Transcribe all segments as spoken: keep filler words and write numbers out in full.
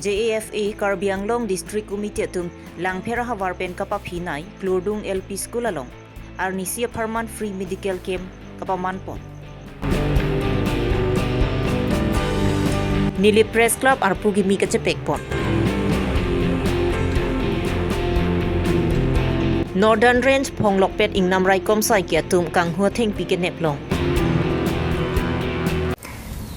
J A F A Karbi Anglong District Committee atum Langpher ahavar pen kapaphi nei Klurdung L P School along arnisi apharman free medical camp kapaman pon. Nilip Press Club arpu kimi kachepek pon. Northern Range Phonglokpet Ingnam Raikom Saike atum kanghu athengpi kenep long.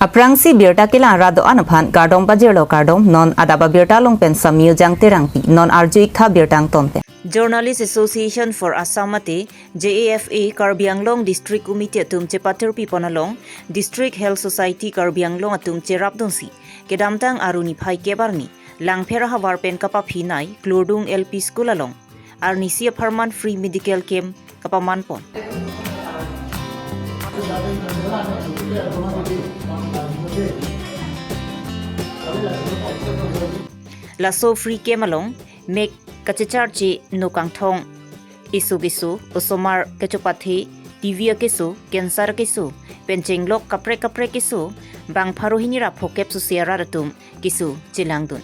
Aphrangsi birta kelang rat do-an aphan kardom pajirlo kardom, non adap abirta along pen Samyu Jangterangpi, non arju-ik tha birta angton pen. Journalist Association for Assam mate J A F A Karbi Anglong District Committee atum chepatirpi pon along District Health Society Karbi Anglong atum cherapdunsi kedamtang Aru niphai kep arni Langpher ahavar pen kapaphi nei Klurdung L P School along arnisi apharman free medical camp kapaman pon. Laso free camp along mek kachecharche, no kangthong, isu kisu, osomar kechopathe, T B akeso, cancer akeso, pen chenglok kaprek kaprek keso, bang pharo hini ra phokep susi arat atum keso chelangdun.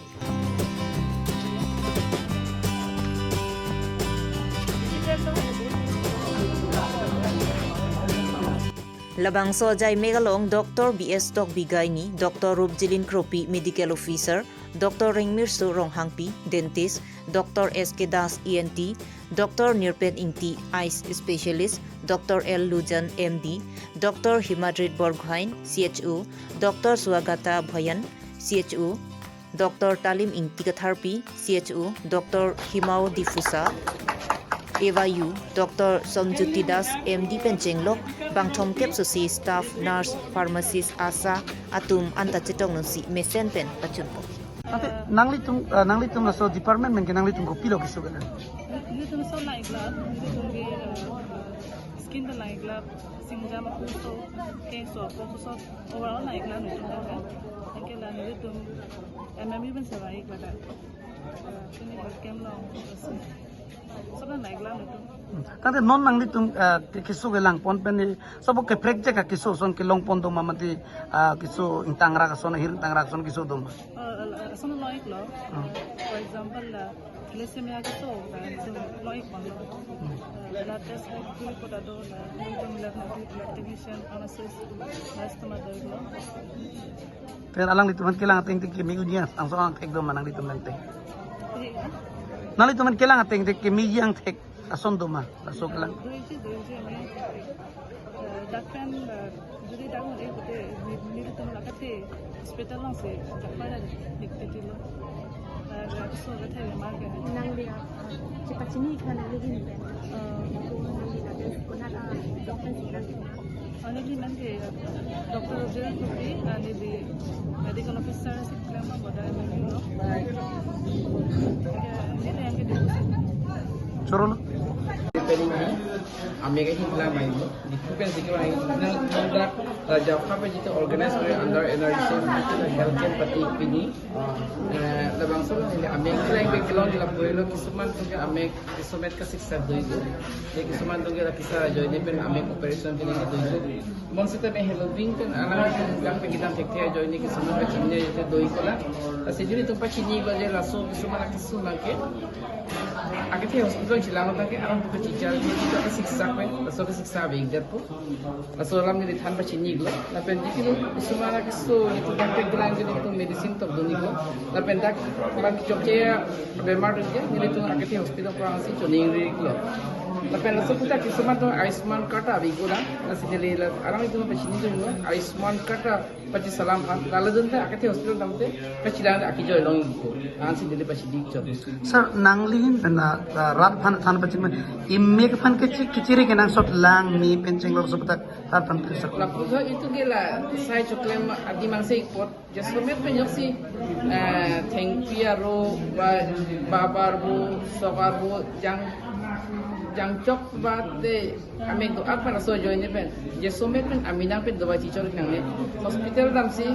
Labangso ajai mek along Doctor B S Tokbi Gynae, Doctor Rupjilin Kropi, Medical Officer, Doctor Rengmirso Ronghangpi, Dentist, Doctor S K Das, E N T, Doctor Nirpen Ingti, Eyes Specialist, Doctor L Lujan, M D, Doctor Himadrit Borgohain, C H O, Doctor Swagata Bhoyan, C H O, Doctor Talim Ingti Katharpi, C H O, Doctor Himao Difusa, A Y U, Doctor Somjuti Das, M D pen chenglok bang thomkep susi staff, nurse, pharmacist, ASHA atum anta chetongdunsi mesen pen pachunpon. Ante nanglitum, eh, nanglitum laso department pen ke nanglitum kopilo keso ke nang? Nelitum laso nai glass, nelitum ke, eh, skin pen nai glass, singjam apuso, kengso apuso, overall nai glass nelitum ke. Anke la nelitum M M U pen sewa ik lada. Eh, sini buat kem long, laso. Sob nai glass nelitum. Hmm. Tangte non nanglitum, eh, ke keso kelang pon pen ni, sobo kaprek jaka keso ason kelong pon do ma mati, ah, keso ingtangrak ason, ahir ingtangrak ason keso do ma? Eh, eh, ason long ik lo. Hmm. For example, la thalassemia keso, la ason long ik pon lo. Hmm. Eh, la test hai kuli kota do, la nelitum lab nati, lab technician, pharmacist, nurse atum do ik lo. Pen alanglitum aphan kelang ateng te kimi ujian, angso angthek do ma nanglitum ateng te? Iya. Nanglitum aphan kelang ateng te kimi angthek ason do ma, laso kelang? Doji, doji, ami, eh, dak pen, eh, jodi dak un-e pute, ni, nelitum la kathe hospital alongsi, dak pen dik titi lo. Eh, dak so kathe bemar ke. Nangli, ah, chepachini ikha nangli ahin pen. Eh. Nangli la pen konat, ah, doctor si nang. Ani di man ke Doctor Roger Kupi, ani di medical officer si klem ma boda M M U lo. Ya, ini yang kedua. Choro lo. Depending ni, ami ke hikla main lo. Di kupen si kira ini, nang, nang drak Raja apa pe jita organize kore under N R D C health camp pati pini. Eh, labangso lo, ami ke lang pe kelong di lapu-i lo, kisuman atum ke amek keso amek kasiksa do ik lo. Ya kisuman atum ke la kisa ajoine pen amek operation ke nang do ik lo. Bonsita me hello bing pen alang dak pe kedam thekthe ajoine kisuman pachini ajoine do ik lo. Lasi jodi itum pachini ik lo je laso kisuman la keso nang ke. Akethe hospital chelang tangte alang atum ke chichar, chichar kasiksa pen, laso kasiksa ave ik jat po. Laso alam neli than pachini ik lo. Lapen jikilo kisuman la keso, itum dak pe kelang jikilo itum medicine tok dun ik lo. Lapen dak bang chokche bemar dun ke, nelitum akethe hospital aphrangsi choningri ik lo. Lapen laso puta kisuman atum Ayushman card ave ik lo. Lasi neli la alanglitum pachini ik lo, Ayushman card pachisalam aphan. Lalo dun ta akethe hospital damte, kachelang ta akejoi long ik lo. Ansi neli pachini ik chot. Sir, nangli ahin pen la, la rat aphan than pachini ma, imek aphan kechi-, kechiri kenangsot lang, me pen chenglok sob ta rat aphan pen sir. Lapu tho itum ke la sai choklem adim angse ik apot. Jasemet pen joksi, eh, thengpi arvo, ba, baba arvo, sok arvo, jang, jangchok ba te, amek do-an pen laso ajoine pen. Jasemet pen aminang pen dawai chichor ik nangne. Hospital damsi,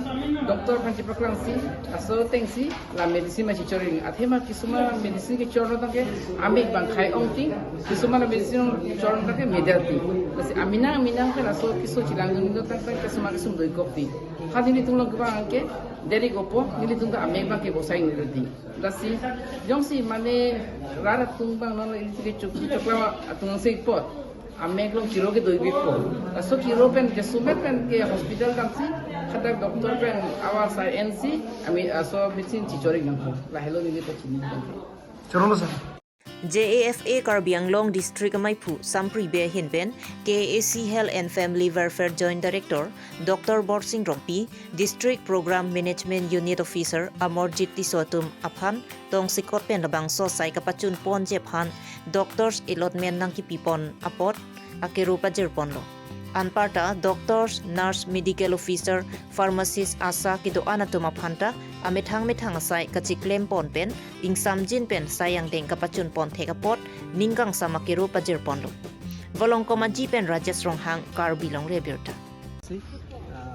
doctor aphan chepaklangsi, laso atengsi, la medicine ma chichor ik. Athema kisuman medicine kechor lo tangke, amek bang khai ong ting, kisuman la medicine chor lo tangke, medal ting. Lasi aminang, aminang pen laso keso chelang dun lo tangte, kisuman kesung do ik kok ting. Hadi nelitum along kevang ke, Deri gopo, nelitum ta amek abang ke bosai neli di. Lasi, jongsi mane rat atum abang non ili ke chuk chukla atum se pot. Amek along kiro ke doi bipo. Laso kiro pen ke sumet pen ke hospital damsi, hadak doctor pen awar sai ensi, ami aso bitsin chichori nangpo. Lahelo neli ta chini. Chorolo sir. J A F A Karbi Anglong District amaiphu Sampri Bey ahin pen K A A C Health and Family Welfare Joint Director Doctor Borsing Rongpi, District Program Management Unit Officer Amarjit Tisso atum aphan tongsekot pen labangso asai kapachun ponji aphan doctors allotment nangkipi pon apot akero pajir ponlo. Anparta doctors, nurse, medical officer, pharmacist, ASHA kedo-an atum aphan ta amethang methang asai kachiklem pon pen ingsamjin pen sai angdeng kapachun pon thek apot ning kangsam akero pajir ponlo. Volongkom Aji pen Rajesh Ronghang, Karbi Longri Abirta. Si, ah,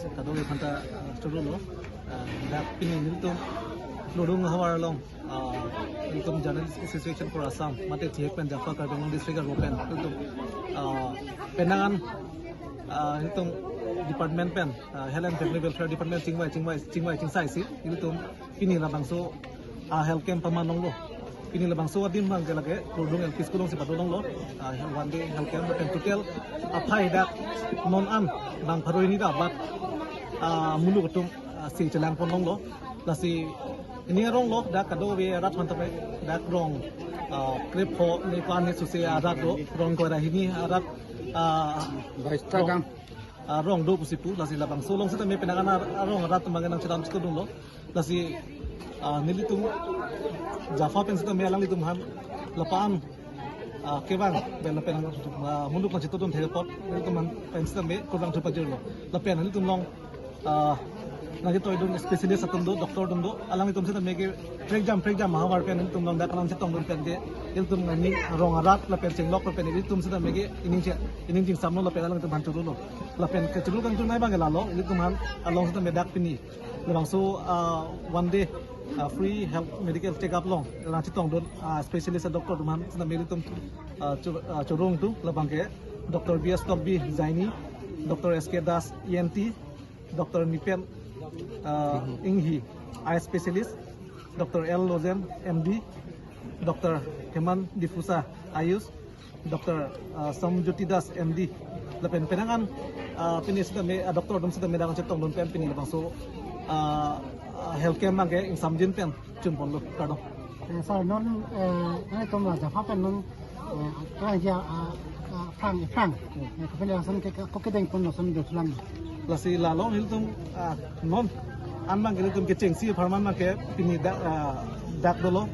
si kadokave aphan ta, ah, chorolo, ah, dak pini nelitum Lodung havar along, ah, nelitum Journalist Association for Assam, mate thihek pen JAFA Karbi Anglong District arlo pen, nelitum, ah, penang an, ah, nelitum department pen, ah, Health and Family Welfare Department chingvai, chingvai, chingvai, chingsaisi, nelitum pini labangso, ah, health camp paman longlo. Pini labangso adim abang ke lake Lodung L P School alongsi pado longlo. Ah, one day health camp pen total aphai dak non an bang pharo hini ta bat, ah, muluk atum, ah, si chelang pon longlo. Lasi pini arong lo dak kadokave arat aphan ta dak rong, ah, krepho ne pan ne suse arat lo rong koi ra hini arat, ah, Baista rong, gang. Ah, rong do pusi pu, lasi labangso along sitame penang an arong arat abang nangchedam chiklo dunlo. Lasi, ah, nelitum JAFA pen sitame alanglitum aphan lapu-an, ah, kevang pen lapen, ah, muluk nangchitodun thek apot nelitum aphan pen sitame kurvangthu pajirlo. Lapen nelitum along, ah, nangketoidun specialist atum do, doctor atum do, alanglitum sitame ke prekjam prekjam ahavar pen nelitum along dak kalang chetongdun pen ke nelitum nangning rong arat lapen chenglok lapen nelitum sitame ke ining che, ining chingsamlo lapen alanglitum aphan chorolo. Lapen kechoro kangtun nai abang ke lalo, nelitum aphan along sitame dak pini labangso, ah, one day, ah, free health medical check up along nangchetongdun, ah, specialist doctor atum aphan sitame nelitum, ah, cho-, ah, chorong tu labang ke Doctor B S Tokbi, Gynae, Doctor S K Das, E N T, Doctor Nipen, ah, Inghi, eye specialist, Doctor L Lozen, M D, Doctor Heman D'Souza, Ayush, Doctor, ah, Samjyoti Das, M D, lapen penang an, ah, pini sitame, ah, doctor atum sitame dak chetongdun pen pini labangso, ah, ah, health camp abang ke ingsamjin pen chun ponlo, kardom. Eh, sir, non, eh, nangtum la JAFA pen non, eh, ka ya, ah, ah, aphrang, aphrang. Eh, kapele ason ke, ke, ko kedeng pon ason do selam. Lasi lalo nelitum, ah, non an abang ke nelitum kechengsi apharman abang ke pini dak, ah, dak dolo.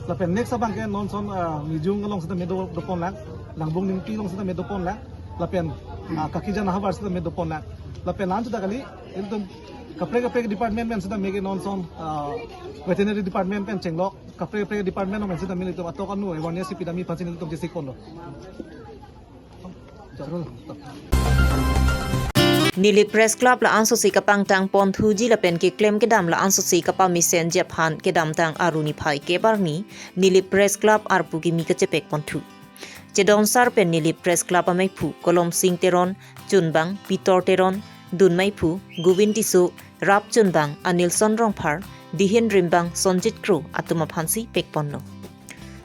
Lapen next abang ke non ason, ah, Mijung along sitame do, do ponlang. Langbung Ningpi along sitame do ponlang. Lapen, ah, Kakijan ahavar sitame do ponlang. Lapen lan chuta kali, nelitum kaprek kaprek department pen sitame ke non ason, ah, veterinary department pen chenglok. Kaprek kaprek department pen sitame nelitum atok anu awareness si pidami aphan si nelitum chesik ponlo. Nilip Press Club la-ansosi kapangtang ponthuji lapen keklem kedam la-ansosi kapamesenji aphan kedamtang Aru niphai kep arni Nilip Press Club arpu kimi kachepek ponthu. Chedonsar pen Nilip Press Club ameiphu Kolomsing Teron, chunbang Pitor Teron, dunmeiphu Guvin Tisso, rap chunbang Anilson Rongphar, dihin rimbang Sonjit Kro atum aphansi pekponlo.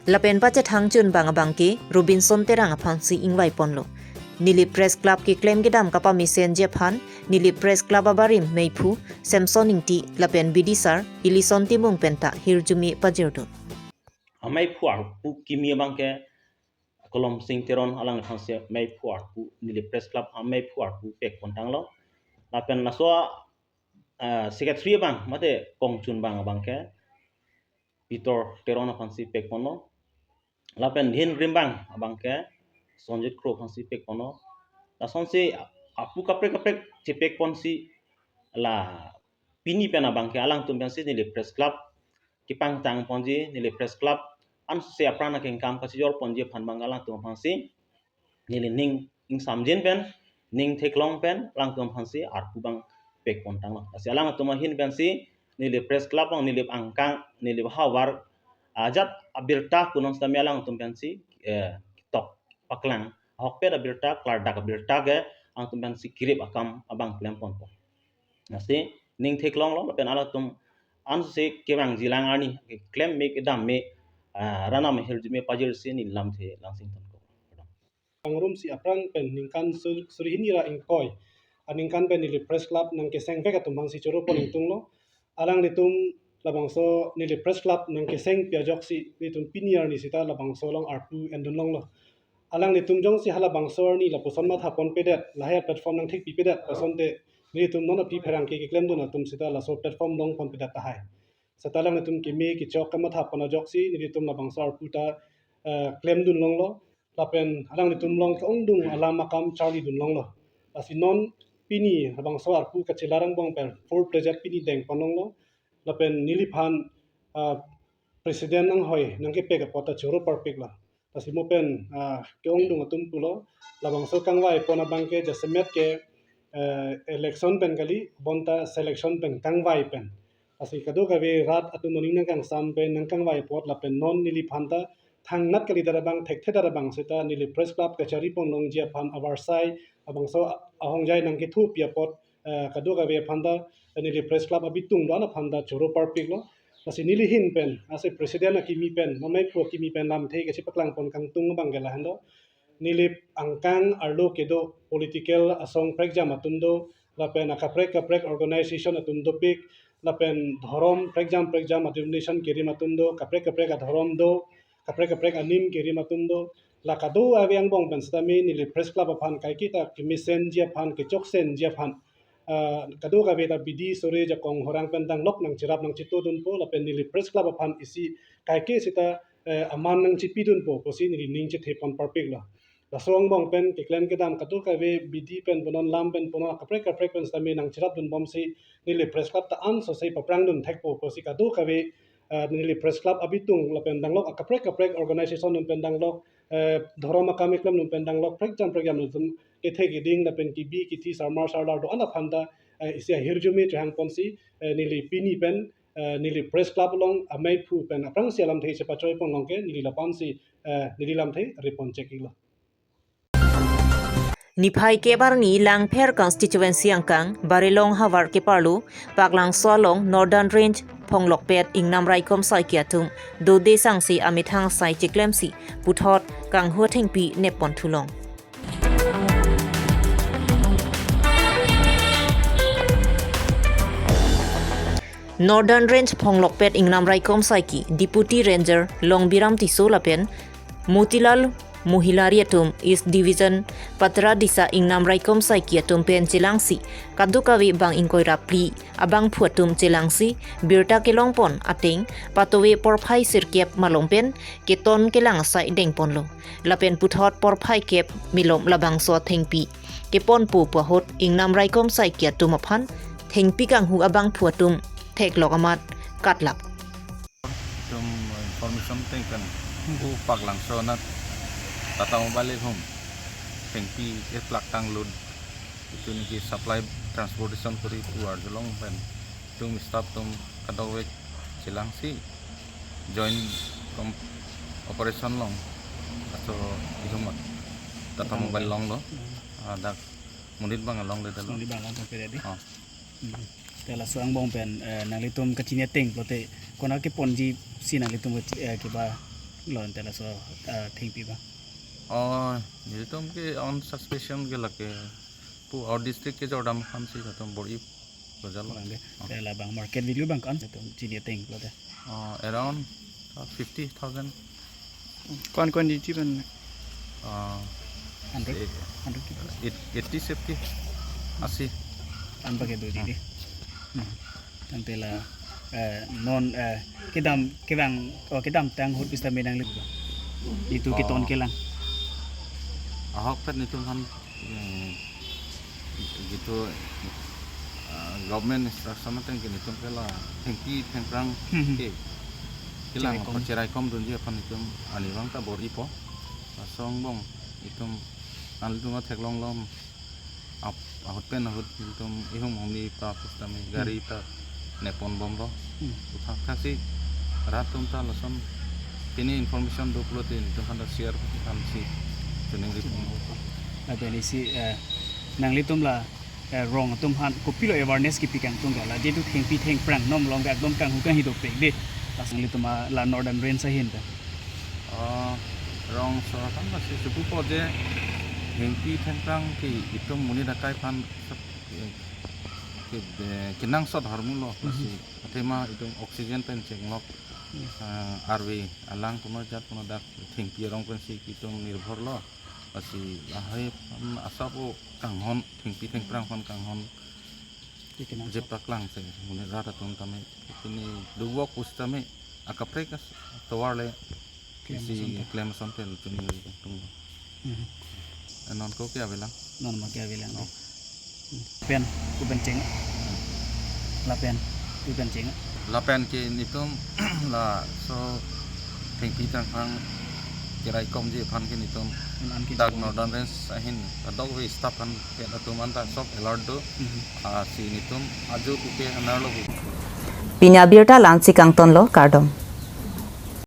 Lapen pachethang chunbang abangke Robinson Terang aphansi ingvaiponlo. Nilip Press Club keklem kedam kapamesenji aphan Nilip Press Club abarim meiphu Samson Ingti lapen bidisar Ilison Timung penta hirjume pajirdun. Ameiphu arpu kimi abangke Kolomsing Teron alang aphansi meiphu arpu, Nilip Press Club ameiphu arpu pekpontanglo. Lapen laso, eh, secretary abang, mate kongchunbang abangke Pitor Teron aphansi pekponlo. Lapen dihin rimbang abangke Sonjit Kro aphansi pekponlo. Lasonsi arpu kaprek kaprek chepekponsi la pini pen abangke alangtum pensi Nilip Press Club kepangtang ponji, Nilip Press Club ansi apran akengkam kachijor ponji aphan abang alangtum aphansi neli ning ingsamjin pen, ning theklong pen alangtum aphansi arpu abang pekpontanglo. Lasi alangtum ahin pensi Nilip Press Club along Nilip angkang, Nilip havar ajat abirta kunon sitame alangtum pensi, eh, tok paklang ahokpet abirta, klardak abirta ke alangtum pensi kirip akam abang klemponpo. Lasi ning theklonglo lapen halatum ansi kevangji alang arni keklem me kedam me, ah, rat alam ahirjume pajirsi neli lamthe langsing tonkok. Pangrum si aphrang pen ningkan su-, suri hini ra ingkoi aningkan pen neli Press Club nangkesengvek atum aphansi choro pon ingtunglo. Alanglitum labangso neli Press Club nangkesengpi ajoksi nelitum pini arni sita labangso along arpu endun longlo. Alanglitum jongsi halabangso arni lapuson matha ponpedet, lahai platform nangthekpipedet pu asonte nelitum non aphi pherangke keklemdun atum sita laso platform long ponpedet tahai. Seta alanglitum keme kechok kamatha pon ajoksi nelitum labangso arpu ta, eh, klemdun longlo. Lapen alanglitum along ke-ongdung alam akam charlidun longlo. Lasi non pini labangso arpu kachelar angbong pen full-fledged pini deng pon longlo. Lapen neliphan, ah, president anghoi nangkepek apot ta choro parpiklo. Lasi mo pen, ah, ke-ongdung atum pulo, labangso kangvai pon abang ke jasemet ke, eh, election pen kali, bonta selection pen kangvai pen. Lasi kadokave rat atum aning nangkangsam pen nangkangvai apot lapen non neliphan ta thangnat kalidet abang, thekthedet abang seta neli Press Club kachari pon longji aphan avarsai, labangso ahongjai nangkethupi apot, eh, kadokave aphan ta, eh, neli Press Club abitung do-an aphan ta choro parpiklo. Lasi neli ahin pen, lasi president akimi pen, mameiphu akimi pen lamthe kachepaklang pon kangtung abang ke lahenlo. Neli angkang arlo kedo political asong prekjam atum do, lapen akaprek kaprek organization atum dopik, lapen dhorom prekjam prekjam denomination kerim atum do, kaprek kaprek adhorom do, kaprek kaprek anim kerim atum do. La kadokave angbong pen sitame neli Press Club aphan kaiketa kemesenji aphan, kechoksenji aphan, ah, kadokave ta bidi sore jakong horang pen danglok nangcherap nangchetodunpo, lapen neli Press Club aphan isi kaike sita, eh, aman nangchipidunpo pusi neli ning chethe pon parpiklo. Laso angbong pen keklem kedam kadokave bidi pen punon, lam pen punon, kaprek kaprek pen sitame nangcherapdunbomsi neli Press Club ta ansose paprangdun thekpo pusi kadokave, eh, neli Press Club abitung lapen danglok akaprek kaprek organization atum pen danglok, eh, dhorom akam keklem atum pen danglok, prekjam prekjam atum kethe keding lapen kebi kethe sarmar sarlar do-an aphan ta, eh, isi ahirjume chehang ponsi, eh, neli pini pen, eh, neli Press Club along ameiphu pen aphrangsi alamthe chepachoi pon long ke neli lapu-ansi, eh, neli lamthe repon chek-iklo. Niphai kep arni Langpher constituency angkang Barilong havar keparlo Paklangso along Northern Range Phonglokpet Ingnam Raikom Saiki atum dode sangse amethang asai cheklemsi puthot kanghu athengpi neppon thulong. Northern Range Phonglokpet Ingnam Raikom Saiki, Deputy Ranger Longbiram Tisso lapen Motilal Mohilari atum, East Division Patradisa Ingnam Raikom Saiki atum pen chelangsi kadokave bang ingkoi ra phli abangphu atum chelangsi birta kelongpon ateng patove porphai sirkep malom pen keton kelang asai dengponlo. Lapen puthot porphai kep milom labangso athengpi keponpo pu ahut Ingnam Raikom Saiki atum aphan thengpi kanghu abangphu atum theklok amat katlak. Itum information ateng pen pu Paklangso anat Tata Mobile ihum thengpi eplak tanglut, itum niki supply transportation kori pu arjulong pen itum staff atum kadokave chelangsi joint com-, operation along laso ihum Tata Mobile longlo. Ah, dak monit abang longledetlo. Monit abang longledetlo. Ah. Hmm. Te laso angbong pen, eh, nanglitum kachini ateng pulote konat keponji si nanglitum kachi-, eh, keba lo te laso, eh, thengpi abang? Oh, nelitum ke on suspicion ke lake pu our district kejordam aphansi latum bor-i pajalo. Abang de. Ah. Te labang market value abang ko-an latum chini ateng pulote? Ah, around, ah, fifty thousand. Ko-an ko-an diji pen? Ah, hundred? Eh, hundred kg? Eight-, eighty, seventy, asi. Anpa kedo didi. Hmm. Hmm. Tangte la, eh, non, eh, kedam, kevang, oh, kedamtang ahut pista menang lip. Itu keton kelang. Ahokpet nelitum aphan, hmm, gitu, ah, government instruction ateng ke nelitum ke la thengpi thengphrang, hmm, hmm, ke kelang, cherai kom, pacherai komdunji aphan nelitum arnivang ta bor-ipo. Laso angbong itum nanglitum theklonglo, ap-, ahut pen ahut itum ihum humni ta pusitame gari ta neponbomlo. Hmm. Puthot thaksi rat atum ta lason pini information do pulote itum aphan ta share aphansi chiningri pon. Lapen isi, eh, nanglitum la eh, rong atum aphan kopilo awareness kipi kangtung ke, la jitu thengpi thengphrang nom along ke ekdom kanghu kanghi dopik dei. Lason ilitum la Northern Range ahin ta. Ah, rong so kan lasi supu po je thengpi thengphrang ke itum monit akai aphan sab, eh, ke, eh, kenangsot ahormu lo, lasi athema itum oxygen pen chenglok, ah, arve alang puno jat puno dak thengpi arong pensi itum nirbhor lo. Lasi lahai, mm, asap o kanghon, thengpi thengphrang aphan kanghon. Tikinang. Jepaklang se, monit rat atum tame, pini dugwok pusitame, akaprek atovar le, Klem isi ason ta. Klem ason pen chuni ri tung. Mhm. Non ko ke avelang? Non ma ke avelang. Oh. Pen, pu pen cheng. Lapen, pu pen cheng. Lapen ke nitum laso thengpi thengphrang keraikomji aphan ke nitum An ke dak cheng. Northern Range ahin, adok ve staff aphan ke atum anta sob alert do. Mhm. Ah, si nitum ajo puke anar lo bu. Pini abirta la-ansi kangtonlo, kardom.